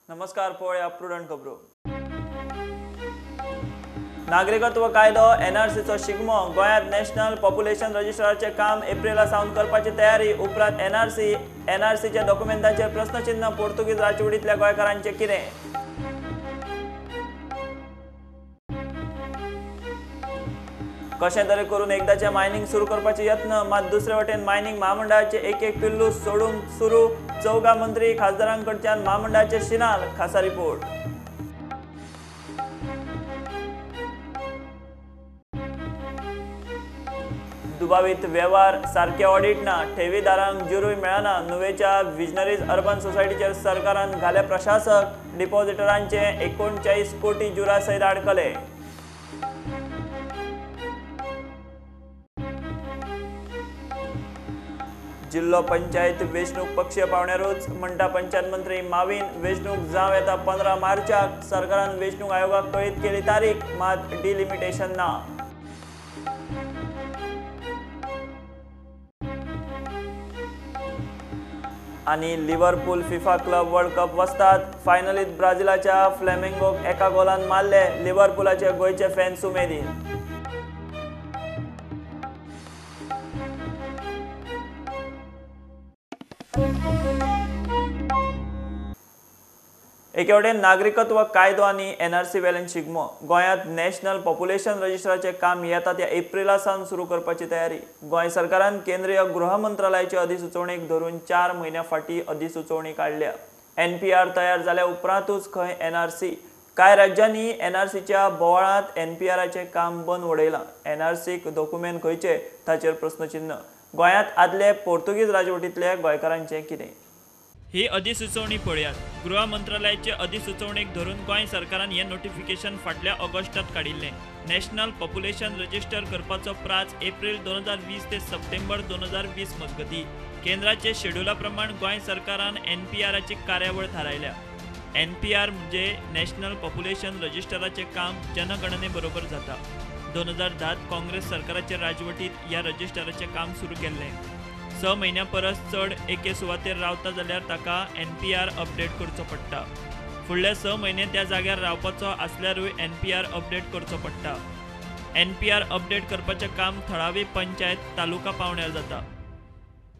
नमस्कार, पळया प्रुडंट खबरो. नागरिकत्व कायदो एनआरसीचो शिगमो. गोंयांत नॅशनल पॉप्युलेशन रजिस्टराचें काम एप्रिला सावन करपाची तयारी. उपरांत एनआरसीच्या डॉक्युमेंटाचेर प्रस्नचिन्ह. पोर्तुगीज राजवटींतल्या गोंयकारांचें कितें? कशें तरी करून एकदाचें मायनिंग सुरू करपाचे यत्न, मात दुसरे वटेन मायनिंग म्हामंडळाचे एक एक पिल्लू सोडूंक सुरू. चौगा मंत्री खासदारांकडच्यान म्हामंडळाचे शिनाल. खासा रिपोर्ट. दुबावीत वेव्हार सारके ऑडिट ना, ठेवीदारांक ज्यूरूय मेळना. नुवेच्या विजनरीज अर्बन सोसायटीचेर सरकारान घाले प्रशासक. डिपॉझिटरांचे 39 कोटी ज्युरा सयत आडकले. जिल्लो पंचायत वेंचणूक पक्षीय पावण्यारूच म्हणटा पंचायत मंत्री माविन. वेंचणूक जावं येता 15 मार्चाक. सरकारान वेंचणूक आयोगाक कळीत केली तारीख, मात डिलिमिटेशन ना. आनी Liverpool FIFA club world cup वस्ताद. फायनलीत ब्राझिलाच्या फ्लॅमेंगोक एका गोलान मारले. लिव्हरपूलाचे गोंयचे फॅन्स उमेदीन. एके वटेन नागरिकत्व कायदो आनी एनआरसी वेल्यान शिगमो. गोंयांत नॅशनल पॉप्युलेशन रजिस्टराचें काम येता त्या एप्रिला सावन सुरू करपाची तयारी. गोंय सरकारान केंद्रीय गृह मंत्रालयाचे अधिसुचोवणेक धरून 4 म्हयन्यां फाटीं अधिसुचोवणी काडल्या. एनपीआर तयार जाल्या उपरांतूच खंय एनआरसी. कांय राज्यांनी एनआरसीच्या बोवाळांत एनपीआराचें काम बंद उडयलां. एनआरसीक डॉक्युमेंट खंयचे ताचेर प्रस्नचिन्ह. गोंयांत आदले पोर्तुगीज राजवटींतले गोंयकारांचें कितें? ही अधिसुचोवणी पळयात. गृह मंत्रालयाचे अधिसुचोवणेक धरून गोंय सरकारान हें नोटिफिकेशन फाटल्या ऑगस्टांत काडिल्लें. नॅशनल पॉप्युलेशन रजिस्टर करपाचो प्राच एप्रील 2020 ते सप्टेंबर 2020 मजगती. केंद्राचे शेड्युला प्रमाण गोंय सरकारान एनपीआराची कार्यावळ थारायल्या. एनपीआर म्हणजे नॅशनल पॉप्युलेशन रजिस्टराचें काम जनगणने बरोबर जाता. 2010 काँग्रेस सरकाराचे राजवटींत ह्या रजिस्टराचें काम सुरू केल्लें. 6 म्हयन्यां परस चड एके सुवातेर रावता जाल्यार ताका एनपीआर अपडेट करचो पडटा. फुडले 6 म्हयने त्या जाग्यार रावपाचो आसल्यारूय एनपीआर अपडेट करचो पडटा. एनपीआर अपडेट करपाचें काम थळावी पंचायत तालुका पावंड्यार जाता.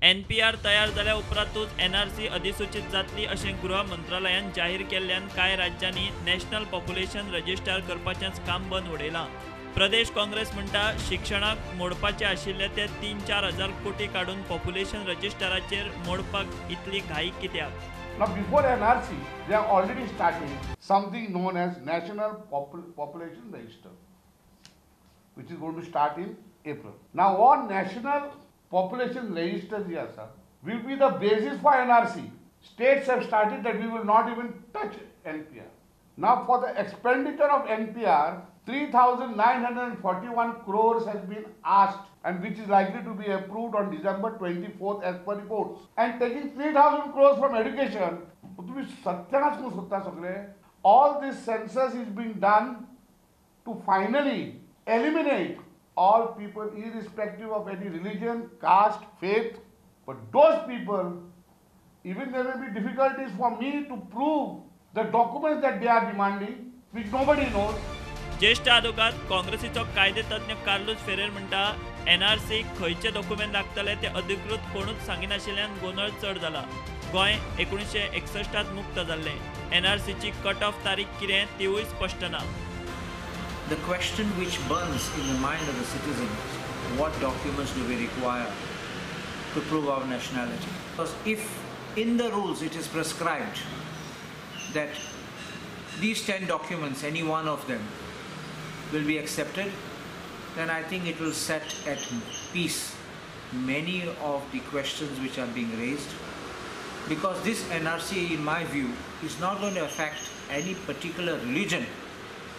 एनपीआर तयार जाल्या उपरांतूच एनआरसी अधिसूचीत जातली अशें गृह मंत्रालयान जाहीर केल्ल्यान कांय राज्यांनी नॅशनल पॉप्युलेशन रजिस्टर करपाचेंच काम बंद उडयलां. प्रदेश काँग्रेस म्हणटा शिक्षणाक मोडपाचे आशिल्ले ते 3-4 हजार कोटी काडून पॉप्युलेशन रजिस्टराचेर मोडपाक इतली घाई कित्याक? Now before NRC, they have already started something known as National Population Register, which is going to start in April. Now on National Population Register ji asa will be the basis for NRC. States have started that we will not even touch NPR. Now for the expenditure of NPR, 3,941 crores has been asked and which is likely to be approved on December 24th as per reports. And taking 3,000 crores from education, all this census is being done to finally eliminate all people irrespective of any religion, caste, faith. But those people, even there may be difficulties for me to prove the documents that they are demanding, which nobody knows. ज्येष्ठ आदोगाद काँग्रेसीचो कायदेतज्ञ कार्लूस फेरेर म्हणटा NRC खंयचे document लागतले ते अधिकृत कोणूच सांगिनाशिल्ल्यान गोंदळ चड जाला. गोंय 1961 मुक्त जाल्लें. एनआरसीची कट ऑफ तारीख कितें तिवूय स्पश्ट ना. The question which burns in the mind of the citizen, what documents do we require to prove our nationality? Because if in the rules it is prescribed that these 10 documents, any one of them, will be accepted, then I think it will set at peace many of the questions which are being raised, because this NRC, in my view, is not going to affect any particular religion,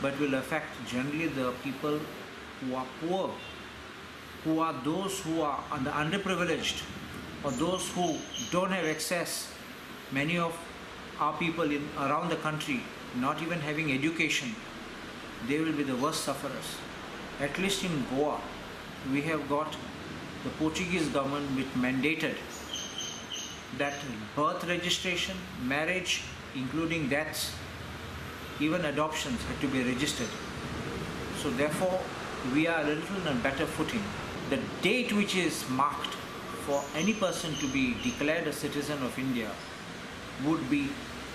but will affect generally the people who are poor, who are those who are the underprivileged, or those who don't have access. Many of our people in around the country not even having education, they will be the worst sufferers. At least in Goa, we have got the Portuguese government which mandated that birth registration, marriage including deaths, even adoptions had to be registered. So therefore, we are a little on a better footing. The date which is marked for any person to be declared a citizen of India would be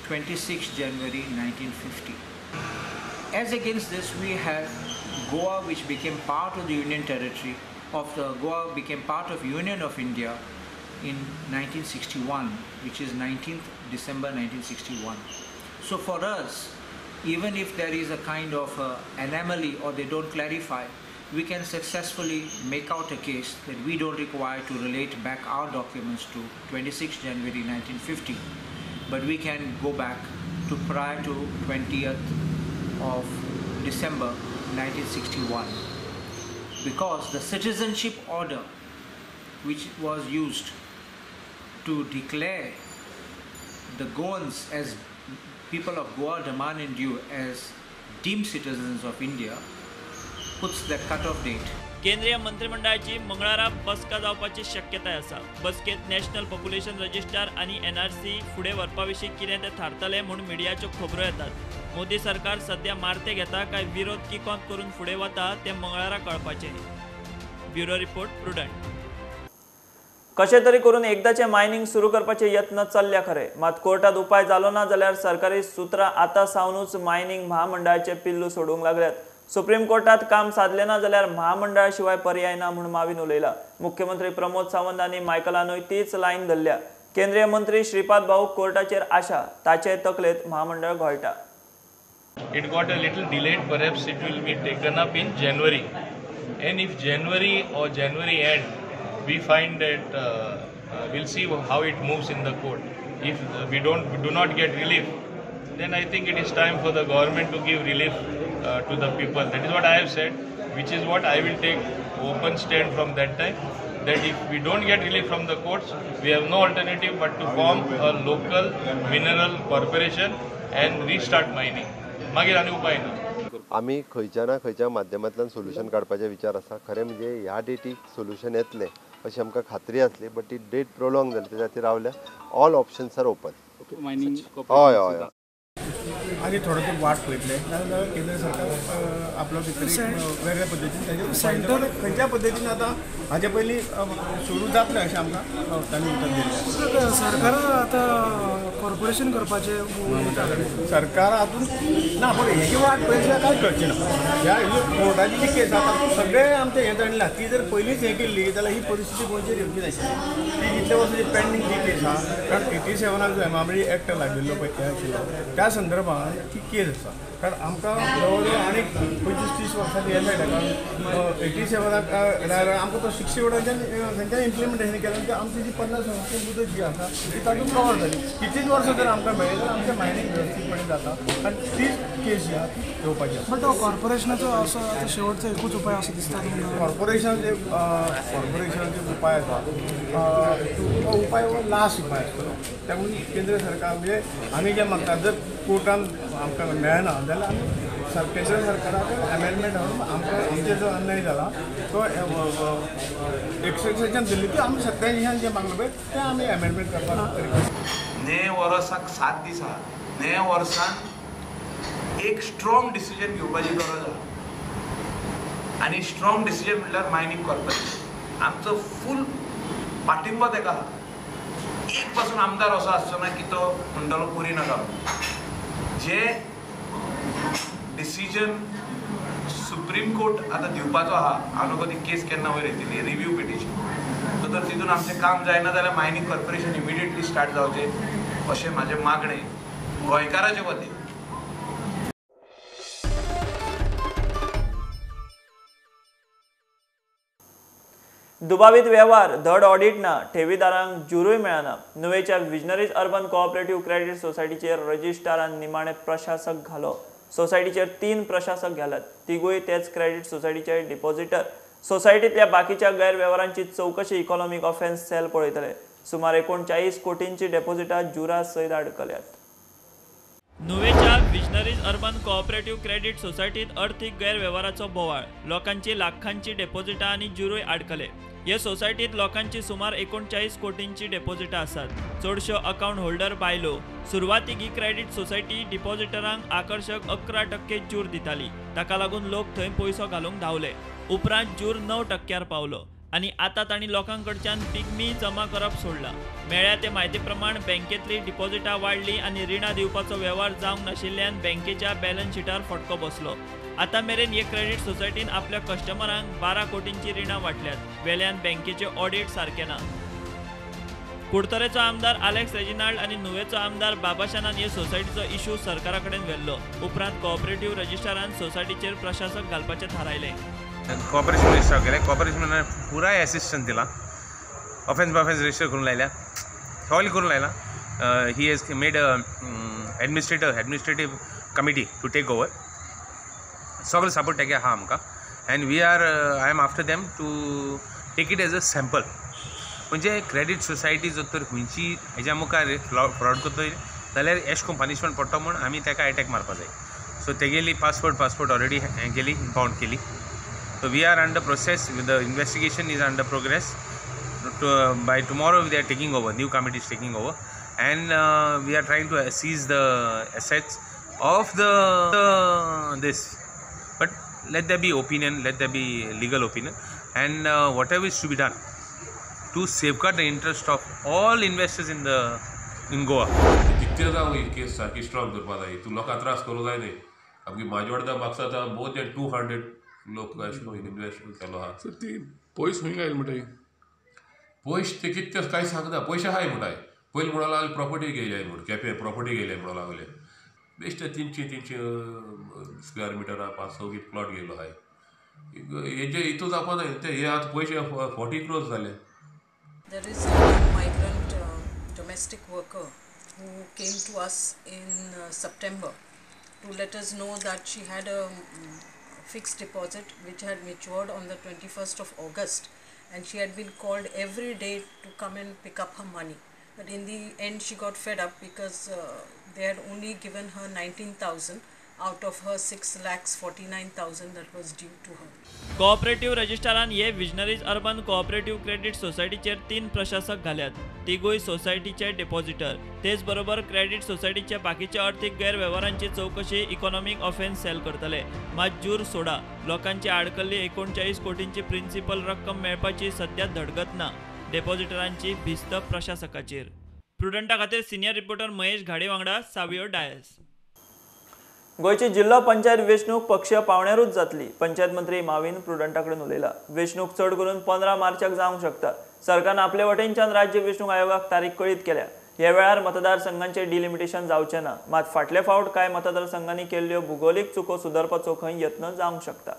26 January 1950. As against this, we have Goa, which became part of the Union Territory of the Goa became part of Union of India in 1961, which is 19th December 1961. So for us, even if there is a kind of anomaly or they don't clarify, we can successfully make out a case that we don't require to relate back our documents to 26 January 1950, but we can go back to prior to 20th of December 1961, because the citizenship order which was used to declare the Goans as people of Goa, Daman and Diu as deemed citizens of India puts the cutoff date. केंद्रीय मंत्रिमंडळाची मंगळारा बसका जावपाची शक्यताय आसा. बसकेत national population register आनी NRC फुडें व्हरपा विशीं कितें तें थारतलें म्हूण मिडियाच्यो खबरो येतात. मोदी सरकार सध्या मारते घेता काय विरोध किकोंत करून फुडें वता तें मंगळारा कळपाचें. Bureau report, Prudent. कशें तरी करून एकदाचें मायनिंग सुरू करपाचे यत्न चल्ल्या खरे, मात कोर्टात उपाय जालो ना जाल्यार सरकारी सुत्रां आतां सावनूच मायनिंग महामंडळाचे पिल्लू सोडूंक लागल्यात. सुप्रीम कोर्टात काम साधलें ना जाल्यार महामंडळा शिवाय पर्याय ना म्हूण मावीन उलयला. मुख्यमंत्री प्रमोद सावंत आनी मायकलानूय तीच लायन धरल्या. केंद्रीय मंत्री श्रीपाद भाऊ कोर्टाचेर आशा, ताचे तकलेंत महामंडळ घोळटा. It got a little delayed, perhaps it will be taken up in January. And if January or January end, we find that we'll see how it moves in the court. If we do not get relief, then I think it is time for the government to give relief to the people. That is what I have said, which is what I will take open stand from that time, that if we don't get relief from the courts, we have no alternative but to form a local mineral corporation and restart mining. मागीर आनी उपाय ना. आमी खंयच्या ना खंयच्या माध्यमांतल्यान solution काडपाचे विचार आसा. खरें म्हणजे ह्या डेटीक सोल्युशन येतलें अशी आमकां खात्री आसली, बट ती डेट प्रोलॉंग जाली, तेच्या खातीर रावल्या. All options are open. हय हय. आनी थोडो तेंप वाट पळयतले नाजाल्यार केंद्र सरकार आपलो भितर वेगळ्या पद्दतीन ताजेर सेंटर खंयच्या पद्दतीन आतां हाजे पयलीं सुरू जातलें अशें आमकां तांणी उतर दिलें. सरकारान आतां कॉर्पोरेशन करपाचें सरकार हातून ना, पूण हेजी वाट पळयली कांय कळचें ना. ह्या कोर्टाची जी केस आतां सगळें आमचें हें जाणलां, ती जर पयलींच हें केल्ली जाल्यार ही परिस्थिती गोंयचेर येवची नाशिल्ली. ती इतले वर्सां जी पेंडींग जी केस आसा, कारण 87 जो एमामळी एक्ट लागिल्लो पळय हें आशिल्लो त्या संदर्भात ती केस आसा. कारण आमकां जवळ जवळ आनीक 25-30 वर्सांनी हें मेळटा, कारण 87 आमकां तो 61 थंयच्यान इम्प्लिमेंटेशन केलें, ते आमची जी 50 वर्सांची मुदत जी आसा ती तातूंत कवर जाली. तितलीच वर्सां जर आमकां मेळ्ळी जाल्यार आमचें मायनींग वेवस्थीतपणे जाता आनी तीच केस जी आसा ती येवपाची आसा. बट तो कॉर्पोरेशनाचो असो आतां शेवटचो एकूच उपाय असो दिसता. कॉर्पोरेशनाचे उपाय आसा तो उपाय हो लास्ट उपाय आसतलो. त्यामुळे केंद्र सरकार म्हणजे आमी जें मागता, जर कोर्टान आमकां मेळना जाल्यार आमी केंद्र सरकाराक अमेंडमेंट हाडून आमकां आमचेर जो अन्याय जाला तो एक्सटेन्शन दिल्ली ती आमी सत्याधीशान जें मागलें पळय तें आमी अमेंडमेंट करपाक रिक्वेस्ट. ने वर्साक 7 दीस आहा, ने वर्सान एक स्ट्रॉंग डिसिजन घेवपाची गरज आहा. आनी स्ट्रॉंग डिसिजन म्हणल्यार मायनींग कॉर्पोरेशन. आमचो फूल पाठिंबो तेका आहा. एक पासून आमदार असो आसचो ना की तो म्हणटलो पुरी नाका. जे डिसिजन सुप्रीम कोर्ट आतां दिवपाचो आहा, हांव नको ती केस केन्ना वयर येतली रिव्यू पिटिशन, सो तर तितून आमचें काम जायना जाल्यार मायनींग कॉर्पोरेशन इमिडिएटली स्टार्ट जावचें अशें म्हाजें मागणें गोंयकाराचे वतीन. दुबावीत वेव्हार धड ऑडिट ना, ठेवीदारांक जुरूय मेळना. नुवेच्या विजनरीज अर्बन कोऑपरेटिव्ह क्रेडीट सोसायटीचेर रजिस्ट्रारान निमाणे प्रशासक घालो. सोसायटीचेर 3 प्रशासक घाल्यात, तिगूय तेच क्रेडीट सोसायटीचे डिपॉझिटर. सोसायटींतल्या बाकीच्या गैरवेव्हारांची चवकशी इकॉनॉमिक ऑफेन्स सेल पळयतले. सुमार 39 कोटींची डेपॉझिटां जुरा सयत अडकल्यात. नुवेच्या विजनरीज अर्बन कोऑपरेटिव्ह क्रेडीट सोसायटीत अर्थीक गैरवेव्हाराचो बोवाळ, लोकांची लाखांची डेपॉझिटां आनी जुरूय आडकले. हे सोसायटीत लोकांची सुमार 39 कोटींची डेपॉझिटां आसात. चडश्यो अकाउंट होल्डर बायलो. सुरवातीक ही क्रेडीट सोसायटी डिपॉझिटरांक आकर्शक 11% ज्यूर दिताली. ताका लागून लोक थंय पयसो घालूंक धांवले. उपरांत ज्यूर 9% पावलो आनी आतां तांणी लोकां कडच्यान पिगमी जमा करप सोडलां. मेळ्ळ्या ते म्हायती प्रमाण बँकेंतली डिपॉझिटां वाडली आनी रिणां दिवपाचो वेव्हार जावंक नाशिल्ल्यान बँकेच्या बॅलन्स शिटार फटको बसलो. आतां मेरेन हे क्रेडीट सोसायटीन आपल्या कस्टमरांक 12 कोटींची रिणां वांटल्यात. वेल्यान बँकेचें ऑडिट सारकें ना. कुडतरेचो आमदार आलेक्स रेजिनाल्ड आनी नुवेचो आमदार बाबाशानान हे सोसायटीचो इशू सरकारा कडेन व्हेल्लो. उपरांत कोऑपरेटिव्ह रजिस्ट्रारान सोसायटीचेर प्रशासक घालपाचें थारायलें. कॉपरेशन रजिस्टर केलें. कॉपरेशन पुराय एसिस्टंट दिला. ऑफेन्स बॉफेन्स रजिस्टर करून लायल्या, सॉल्व करून लायला. He has made administrative committee to take over. सगळो सपोर्ट तेगे आहा आमकां and we are I am after them to take it as a sample. म्हणजे क्रेडीट सोसायटी जर तर खंयची हेज्या मुखार फ्रॉड करतली जाल्यार एश कोन पनिशमेंट पडटा म्हूण आमी ताका एटॅक मारपा जाय. सो तेगेली पासपोर्ट ऑलरेडी हें केली, इम्पावंड केली. So we are under process, the investigation is under progress. By tomorrow they are taking over, new committee is taking over, and we are trying to seize the assets of the this. But let there be opinion, let there be legal opinion, and whatever is to be done to safeguard the interest of all investors in the in Goa. कितके जावं ही केस सारकी strong करपा जाय. तूं लोकांक त्रास करूं जाय न्ही. आमगे म्हाजे म्हापसा आतां मोर दॅन 200 लोक अशें करून इन्वेस्ट केलो आहा. सर ती पयस खंय घायल म्हणटाय? पयशे ते कितें कांय सांगना. पयशे आहाय म्हणटाय. पयलीं म्हणूंक लागले प्रॉपर्टी घेयल्याय म्हूण, केपें प्रॉपर्टी घेयल्याय म्हणूंक लागले. बेश्टे 300 स्क्वेअर मिटरां 500 प्लॉट घेयलो आहाय. हेजे हितू जावपा जाय ते हे आतां पयशे 40 crores जाले. There is a migrant domestic worker who came to us in September to let us know that she had a fixed deposit which had matured on the 21st of August, and she had been called every day to come and pick up her money. But in the end she got fed up because they had only given her 19,000 out of her 6,49,000 that was due to her. Cooperative रजिस्ट्रारान हे visionaries urban cooperative credit सोसायटीचेर 3 प्रशासक घाल्यात. तिगूय सोसायटीचे depositor. तेच बरोबर credit सोसायटीचे बाकीच्या अर्थीक गैरवेव्हारांची चवकशी इकॉनॉमिक ऑफेन्स सेल करतले. मात ज्यूर सोडा, लोकांची आडकल्ली 39 कोटींची प्रिन्सिपल रक्कम मेळपाची सद्या धडगत ना. डिपॉझिटरांची भिस्त प्रशासकाचेर. प्रुडंटा खातीर सिनियर रिपोर्टर महेश घाडे वांगडा सावियो डायस. गोंयची जिल्लो पंचायत वेंचणूक पक्षीय पावण्यारूच जातली. पंचायत मंत्री माविन प्रुडंटा कडेन उलयला. वेंचणूक चड करून 15 मार्चाक जावंक शकता. सरकारन आपले वटेनच्यान राज्य वेंचणूक आयोगाक तारीख कळीत केल्या. ह्या वेळार मतदारसंघांचें डिलिमिटेशन जावचें ना. मात फाटले फावट कांय मतदारसंघांनी केल्ल्यो भुगोलीक चुको सुदारपाचो खंय यत्न जावंक शकता.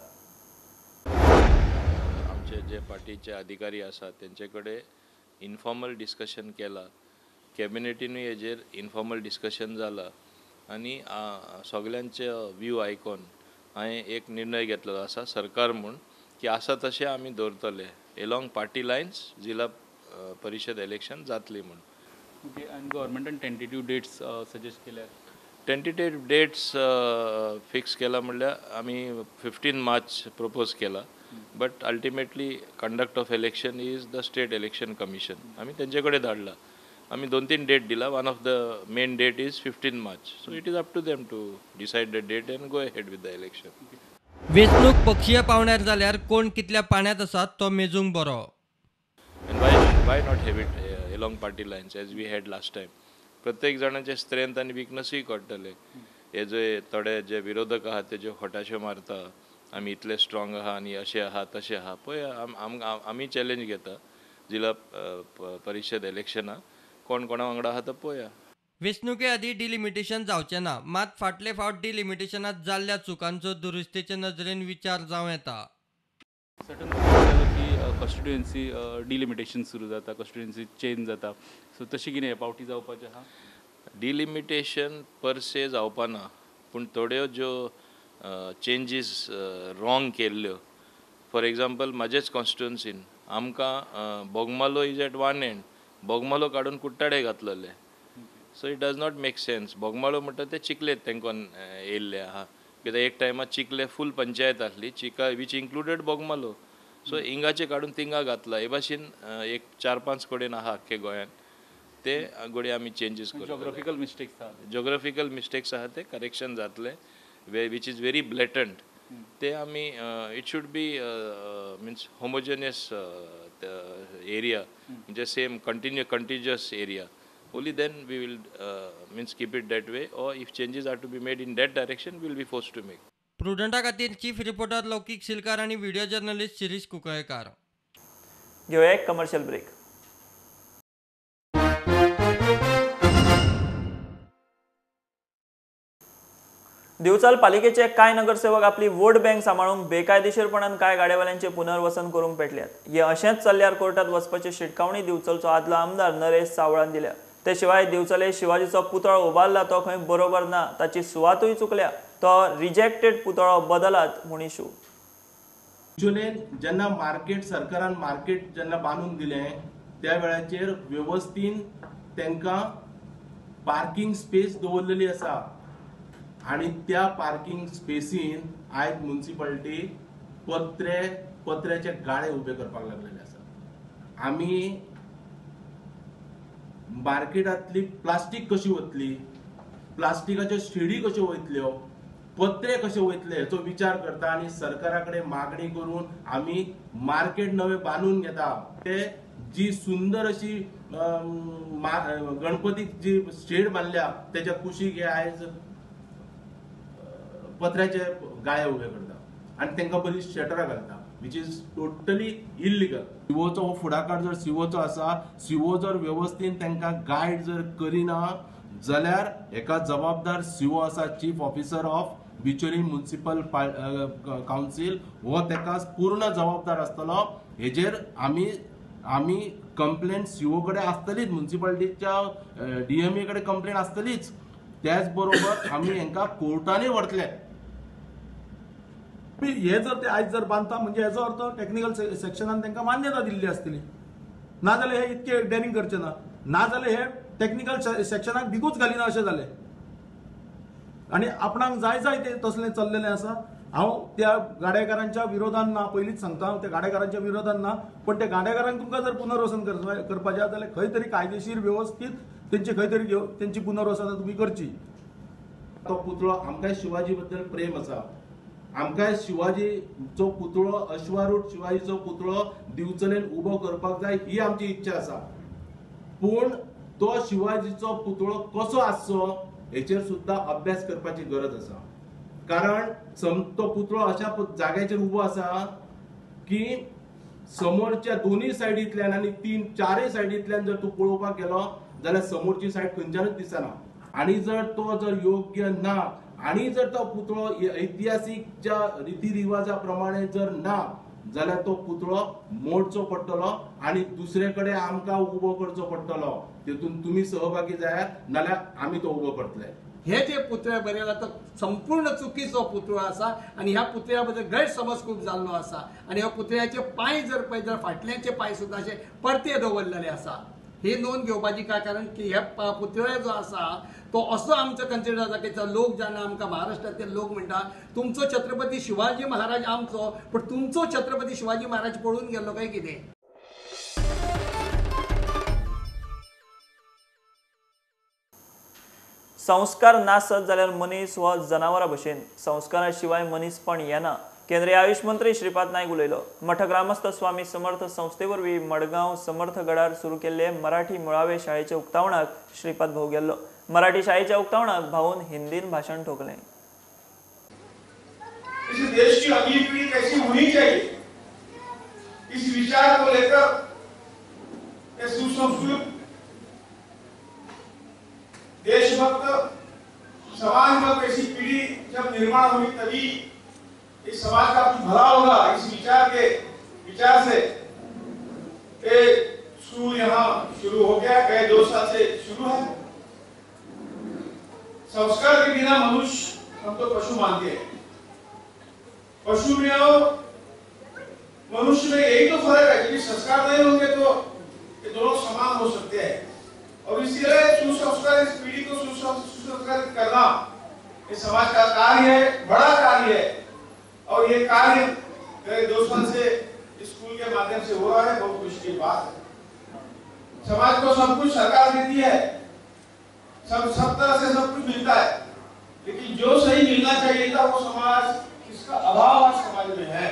आमचे जे पार्टीचे अधिकारी आसात तेंचे कडेन इनफॉर्मल डिस्कशन केलां. कॅबिनेटीनूय हेजेर इनफॉर्मल डिस्कशन जालां आनी सगल्यांचे व्यू आयकोन हांवें एक निर्णय घेतलेलो आसा सरकार म्हूण की आसा तशें आमी दवरतले एलॉंग पार्टी लायन्स जिल्हा परिशद इलेक्शन जातली म्हूण. ओके, आनी गव्हर्मेंटान टेंटेटीव डेट्स सजेस्ट केल्यात? टेंटेटीव डेट्स फिक्स केला म्हणल्यार आमी 15 मार्च प्रपोज केला. But ultimately conduct of election is the state election commission. आमी तेंचे कडेन धाडला. आमी 2-3 डेट दिला. One of the main date is 15 March. So it is up to them to decide the date and go ahead with the election. वेंचणूक पक्षीय पावण्यार जाल्यार कोण कितल्या पाण्यात आसा तो मेजूंक बरो. And why not have it along party lines as we had last time? प्रत्येक जाणाचे स्ट्रेंथ आनी विकनसूय कळटले. हे जे थोडे जे विरोधक आहात ते जे फटाश्यो मारता आमी इतले स्ट्रॉंग आहा आनी अशें आहा तशें आहा. पळय आमी चॅलेंज घेता जिल्हा परिशद इलेक्शनाक कोण कोणा वांगडा आहा तो पळया. वेंचणुके आदीं डिलिमिटेशन जावचें ना. मात फाटले फावट डिलिमिटेशनांत जाल्ल्या चुकांचो दुरुस्तेचे नदरेन विचार जावं येता. सर्टन जालो की कॉन्स्टिट्युएन्सी डिलिमिटेशन सुरू जाता, कॉन्स्टिट्युएन्सी चेंज जाता. सो तशें कितें हे पावटी जावपाचें आहा? डिलिमिटेशन पर से जावपा ना, पूण थोड्यो ज्यो चेंजीस रॉंग केल्ल्यो, फॉर एग्जाम्पल म्हाजेच कॉन्स्टिट्युएन्सीन आमकां Bogmalo is at one end, Bogmalo काडून कुट्टाडे घातलेले. So it does not make sense. Bogmalo म्हणटा ते चिखले तेंकोन येयल्ले आहा, कित्याक एक टायमार चिखले फूल पंचायत आसली चिका which included Bogmalo. सो हिंगाचे काडून तिंगा घातला हे भाशेन एक 4-5 कडेन आहा आख्खे गोंयान ते घडये आमी चेंजीस करतले. जोग्राफिकल मिस्टेक्स आहा, जोग्राफिकल मिस्टेक्स आहा ते करेक्शन जातले which is very blatant. ते आमी it should be means homogeneous area म्हणजे same contiguous area. Only then we will means keep it that way, or if changes are to be made in that direction, we will be forced to make. प्रुडंटा खातीर chief reporter लौकिक सिलकार आणि video journalist Shirish Kunkalekar. घेऊया एक commercial break. Divchal पालिकेचे कांय नगरसेवक आपली vote bank सांबाळूंक बेकायदेशीरपणान कांय गाडेवाल्यांचे पुनर्वसन करूंक पेटल्यात. हे अशेंच चल्ल्यार कोर्टात वचपाची शिटकावणी दिवचलचो आदलो आमदार नरेश सावळान दिल्या. ते शिवाय दिवचले शिवाजीचो पुतळो उबारला तो खंय बरोबर ना, ताची सुवातूय चुकल्या, तो रिजेक्टेड पुतळो बदलात म्हूण इशू. जेन्ना मार्केट सरकारान मार्केट जेन्ना बांदून दिलें त्या वेळाचेर वेवस्थीन तांकां पार्किंग स्पेस दवरलेली आसा आनी त्या पार्किंग स्पेसीन आयज म्युनिसिपालिटी पत्र्याचे गाळे उबे करपाक लागलेले आसा. आमी मार्केटांतली प्लास्टीक कशी वतली, प्लास्टिकाच्यो शेडी कश्यो वयतल्यो, पत्रे कशे वयतले हेचो विचार करता आनी सरकारा कडेन मागणी करून आमी मार्केट नवें बांदून घेता. ते जी सुंदर अशी गणपतीक जी शेड बांदल्या तेच्या कुशीक हे आयज पत्र्याचे गाळे उबे करता आनी तांकां बरी शटरां घालता, which is totally illegal. सिवोचो हो फुडाकार जर सिवोचो आसा, सिवो जर वेवस्थीन तांकां गायड जर करिना जाल्यार हेका जबाबदार सिवो आसा, chief officer of Bicholim municipal council, हो ताका पूर्ण जबाबदार आसतलो. हेजेर आमी कंप्लेन सिवो कडेन आसतलीच, म्युनिसिपालिटीच्या डीएमए कडेन कंप्लेन आसतलीच. त्याच बरोबर आमी हेंकां कोर्टानूय व्हरतले. हे जर ते आयज जर बांदता म्हणजे हेजो अर्थ टेक्निकल सेक्शनान तांकां मान्यता दिल्ली आसतली, नाजाल्यार हे इतके डेरिंग करचे ना, नाजाल्यार हे टेक्निकल सेक्शनाक दिकूच घालिना अशें जालें. आनी आपणाक जाय जाय ते तसलें चल्लेलें आसा. हांव त्या गाडेकारांच्या विरोधान ना, पयलींच सांगता हांव त्या गाडेकारांच्या विरोधान ना, पण त्या गाडेकारांक तुमकां जर पुनर्वसन करपाचें आसा जाल्यार खंय तरी कायदेशीर वेवस्थीत तेंची खंय तरी तेंची पुनर्वसनां तुमी करची. तो पुतळो आमकां शिवाजी बद्दल प्रेम आसा, आमकां शिवाजीचो पुतळो, अश्वारूढ शिवाजीचो पुतळो दिवचलेन उबो करपाक जाय ही आमची इच्छा आसा. पूण तो शिवाजीचो पुतळो कसो आसचो हेचेर सुद्दां अभ्यास करपाची गरज आसा. कारण तो पुतळो अशा जाग्याचेर उबो आसा की समोरच्या दोनूय सायडींतल्यान आनी 3-4 सायडींतल्यान जर तूं पळोवपाक गेलो जाल्यार समोरची सायड खंयच्यानूच दिसना. आनी जर तो जर योग्य ना आनी जर तो पुतळो ऐतिहासीकच्या रिती रिवाजा प्रमाणे जर ना जाल्यार तो पुतळो मोडचो पडटलो आनी दुसरे कडेन आमकां उबो करचो पडटलो. तेतून तुमी सहभागी जायात, नाल्यार आमी तो उबो करतले. हे जे पुतळे बरयला तो संपूर्ण चुकीचो पुतळो आसा आनी ह्या पुतळ्या बद्दल गैरसमज खूब जाल्लो आसा. आनी ह्या पुतळ्याचे पांय जर पळयत जाल्यार फाटल्याचे पांय सुद्दां अशे परते दवरलेले आसा. ही नोंद घेवपाची काय कारण की हे पुतळे जो आसा तो असो आमचो कन्सिडर जाता की लोक जेन्ना आमकां महाराष्ट्रांतले लोक म्हणटा तुमचो छत्रपती शिवाजी महाराज आमचो, पूण तुमचो छत्रपती शिवाजी महाराज पळून गेल्लो काय कितें. संस्कार नासत जाल्यार मनीस हो जनावरा भशेन, संस्कारा शिवाय मनीसपण येना, केंद्रीय आयुष मंत्री श्रीपाद नायक उलयलो. मठग्रामस्थ स्वामी समर्थ संस्थे वरवीं मडगांव समर्थगडार सुरू केल्ले मराठी मुळावे शाळेच्या उक्तावणाक श्रीपाद भाऊ गेल्लो. मराठी शाळेच्या उक्तावणाक भाऊन हिंदीन भाषण ठोकलें. इस देश की अगली पीढ़ी कैसी होनी चाहिए, इस विचार को लेकर सुसंस्कृत देशभक्त समाजभक्त ऐसी पीढ़ी जब निर्माण होगी तभी इस समाज का कुछ भला होगा। इस विचार से ये स्कूल यहाँ शुरू हो गया, गए 2 साल से शुरू है। संस्कार के बिना मनुष्य हम तो पशु मानते हैं, पशु में और मनुष्य में यही तो फर्क है कि संस्कार नहीं होंगे तो ये दोनों समान हो सकते हैं। और इसीलिए सुसंस्कार, इस पीढ़ी को सुसंस्कारित करना ये समाज का कार्य है, बड़ा कार्य है। और ये कार्य गए 2 साल से स्कूल के माध्यम से हो रहा है, बहुत खुशी की बात है। समाज को सब कुछ सरकार देती है, सब तरह से सब कुछ मिलता है, लेकिन जो सही मिलना चाहिए था वो समाज, इसका अभाव आज समाज में है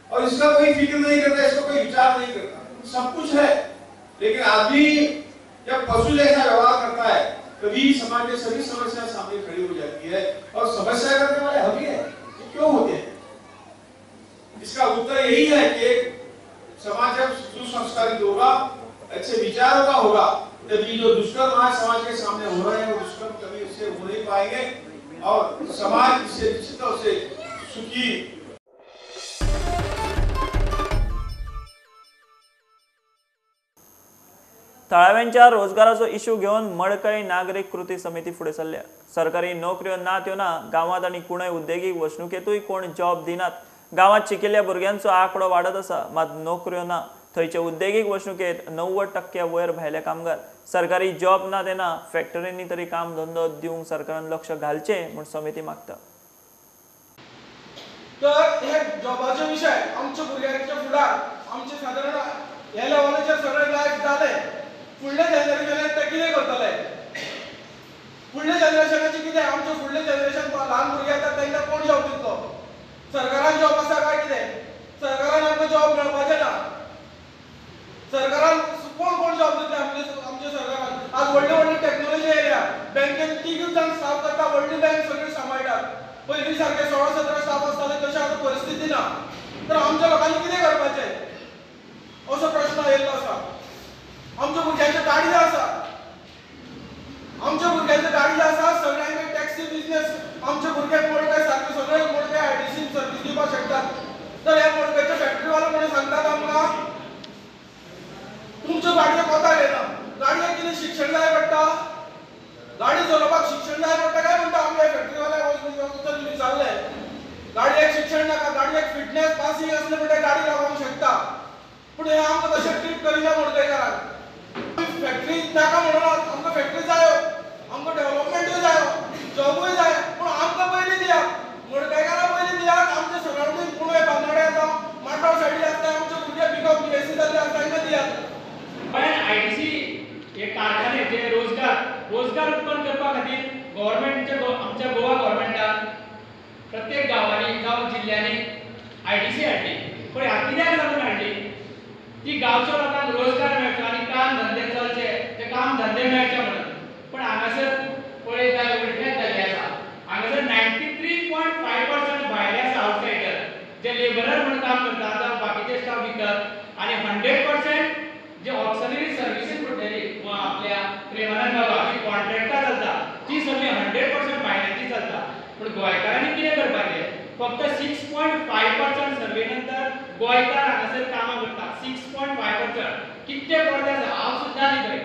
और इसका कोई फिक्र नहीं करता, इसका कोई विचार नहीं करता। सब कुछ है लेकिन आदमी जब पशु जैसा व्यवहार करता है तभी समाज में सभी समस्या सामने खड़ी हो जाती है और समस्या करने वाले हम ही है। ये क्यों होते हैं? इसका उत्तर यही है कि समाज जब सुसंस्कारित होगा, अच्छे विचारों का होगा, तभी जो दुष्कर्म आज समाज के सामने हो रहे हैं वो दुष्कर्म कभी उससे हो नहीं पाएंगे और समाज इससे निश्चित तौर से सुखी। थळाव्यांच्या रोजगाराचो इश्यू घेवन मडकय नागरीक कृती समिती फुडें सरल्या। सरकारी नोकऱ्यो ना त्यो ना, गांवांत आनी कुणय उद्देगीक वसणुकेंतूय कोण जॉब दिनात। गांवांत शिकिल्ल्या भुरग्यांचो आंकडो वाडत आसा, मात नोकऱ्यो ना। थंयचे उद्देगीक वसणुकेंत 90% वयर भायले कामगार। सरकारी जॉब ना तेना फॅक्टरींनी तरी काम धंदो दिवंक सरकारान लक्ष घालचें म्हूण समिती मागता। तर हे जॉबाचे विशय आमच्या भुरग्यांच्या फुडार आमचे सादारण ह्या लेवलाचेर सगळें लायफ जालें, फुडले जनरेशनाक ते कितें करतले, फुडले जनरेशनाचे कितें, आमचे फुडले जनरेशन ल्हान भुरगे येतात तांकां कोण जॉब दितलो? सरकारान जॉब आसा काय कितें? सरकारान आमकां जॉब मेळपाचें ना। सरकारान कोण कोण जॉब दितले आमच्या सरकारान? आज व्हडली व्हडली टॅक्नोलॉजी येयल्या, बँकेन तिगूय जाण स्टाफ करता, व्हडली बँक सगळी सांबाळटात। पयलीं सारके 16-17 स्टाफ आसताले तशें आतां परिस्थिती ना। तर आमच्या लोकांनी कितें करपाचें असो प्रश्न आयिल्लो आसा। आमच्या भुरग्यांच्यो गाडयो आसा, आमच्या भुरग्यांच्यो गाडयो आसा, सगळ्यांक टॅक्सी बिजनेस, आमचे भुरगे मडकय सारके सगळे मडकय आयडीसी सर्वीस दिवपाक शकतात। तर ह्या मडकयचे फॅक्टरीवाले म्हणून सांगतात आमकां तुमच्यो गाडयो कोता घेना, गाडयेक कितें शिक्षण जाय पडटा, गाडी चलोवपाक शिक्षण जाय पडटा काय म्हणटा आमी ह्या फॅक्टरीवाल्याक वचून विचारलें, गाडयेक शिक्षण नाका, गाडयेक फिटनेस पासिंग आसलें म्हणटा गाडी लागोवंक शकता। पूण हें आमकां तशें ट्रीट करिना मडकयकारांक। फॅक्टरी नाका म्हणून आमकां फॅक्टरी जायो, आमकां डेव्हलपमेंटूय जायो, जॉबूय जाय, पूण आमकां पयलीं दियात, मडकयकारां पयलीं दियात। आमचे सरावंडींग कुणय बांदोड्या जावं माटोव सायडी आसता आमचे भुरगे बीकॉम बीएससी जाल्ले आसता तांकां दियात। गोंयांत आयटीसी हे कारखाने जे रोजगार उत्पन्न करपा खातीर गव्हर्मेंटच्या आमच्या गोवा गव्हर्मेंटान प्रत्येक गांवांनी जावं जिल्ल्यांनी आयटीसी हाडली। पूण ह्या कित्याक लागून हाडली? ती गांवच्या लोकांक रोजगार मेळचो आनी काम धंदे चलचे, ते काम धंदे मेळचे म्हणून। पूण हांगासर पळयता उलटेंच जाल्लें आसा। हांगासर 93.5% भायले आसा, आवटसायडर जे लेबरर म्हणून काम करता जावं बाकीचे स्टाफ विकत, आनी 100% जे ऑक्सिलरी सर्विसीस म्हणटली आपल्या प्रेमानंद बाबा जी कॉन्ट्रॅक्टां चलता ती सगळी 100% भायल्यांची चलता। पूण गोंयकारांनी कितें करपाचें? फक्त 6.5% सर्वे नंतर गोंयकार हांगासर कामां करता। 6.5% कितले पडते आसा हांव सुद्दां न्ही थंय,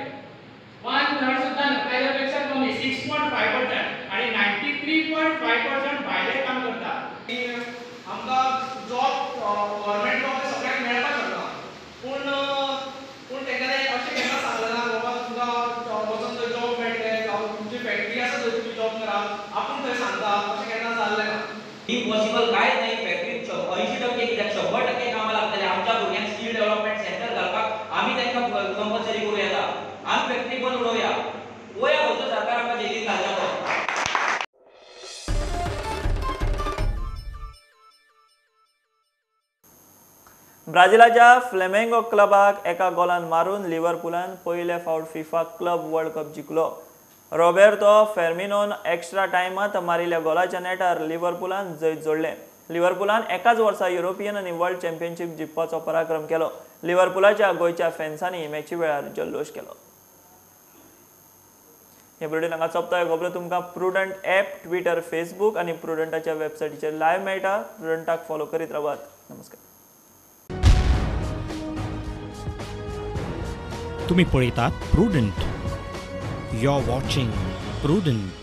1/3 सुद्दां न्हय, ताच्या पेक्षा कमी 6.5% आनी 93.5% भायले काम करता। आमकां जॉब गव्हर्मेंट जॉब सगळ्यांक मेळपाक शकना, पूण पूण तेंकां अशें केन्ना सांगलें ना बाबा तुमकां वचोन थंय जॉब मेळटलें जावं तुमची फॅक्टरी आसा थंय तुमी जॉब करा, आपूण थंय सांगता अशें केन्ना जाल्लें ना। इम्पॉसिबल कांयच नाही। फॅक्टरीत 80% कित्याक 100% कामां लागतले। आमच्या भुरग्यांक स्कील डेव्हलपमेंट सेंटर घालपाक आमी तांकां कंपल्सरी करूं येता। आमी फॅक्टरी बंद उडोवया, पळोवया खंयचो सरकार आमकां जेलीन घालता तो। ब्राझिलाच्या फ्लेमेंगो क्लबाक एका गोलान मारून लिव्हरपुलान पयले फावट फिफा क्लब वर्ल्ड कप जिखलो। रॉबेर्तो फेर्मिनोन एक्स्ट्रा टायमांत मारिल्ल्या गोलाच्या नेटार लिव्हरपुलान जैत जोडलें। लिव्हरपुलान एकाच वर्सा युरोपियन आनी वर्ल्ड चॅम्पियनशीप जिखपाचो पराक्रम केलो। लिव्हरपुलाच्या गोंयच्या फॅन्सांनी मॅची वेळार जल्लोश केलो। हे बुलेटीन हांगा सोंपता। खबरो तुमकां प्रुडंट ॲप, ट्विटर, फेसबूक आनी प्रुडंटाच्या वेबसायटीचेर लायव्ह मेळटा। प्रुडंटाक फॉलो करीत रावात। नमस्कार। तुम्ही पळयतात Prudent. You're watching Prudent.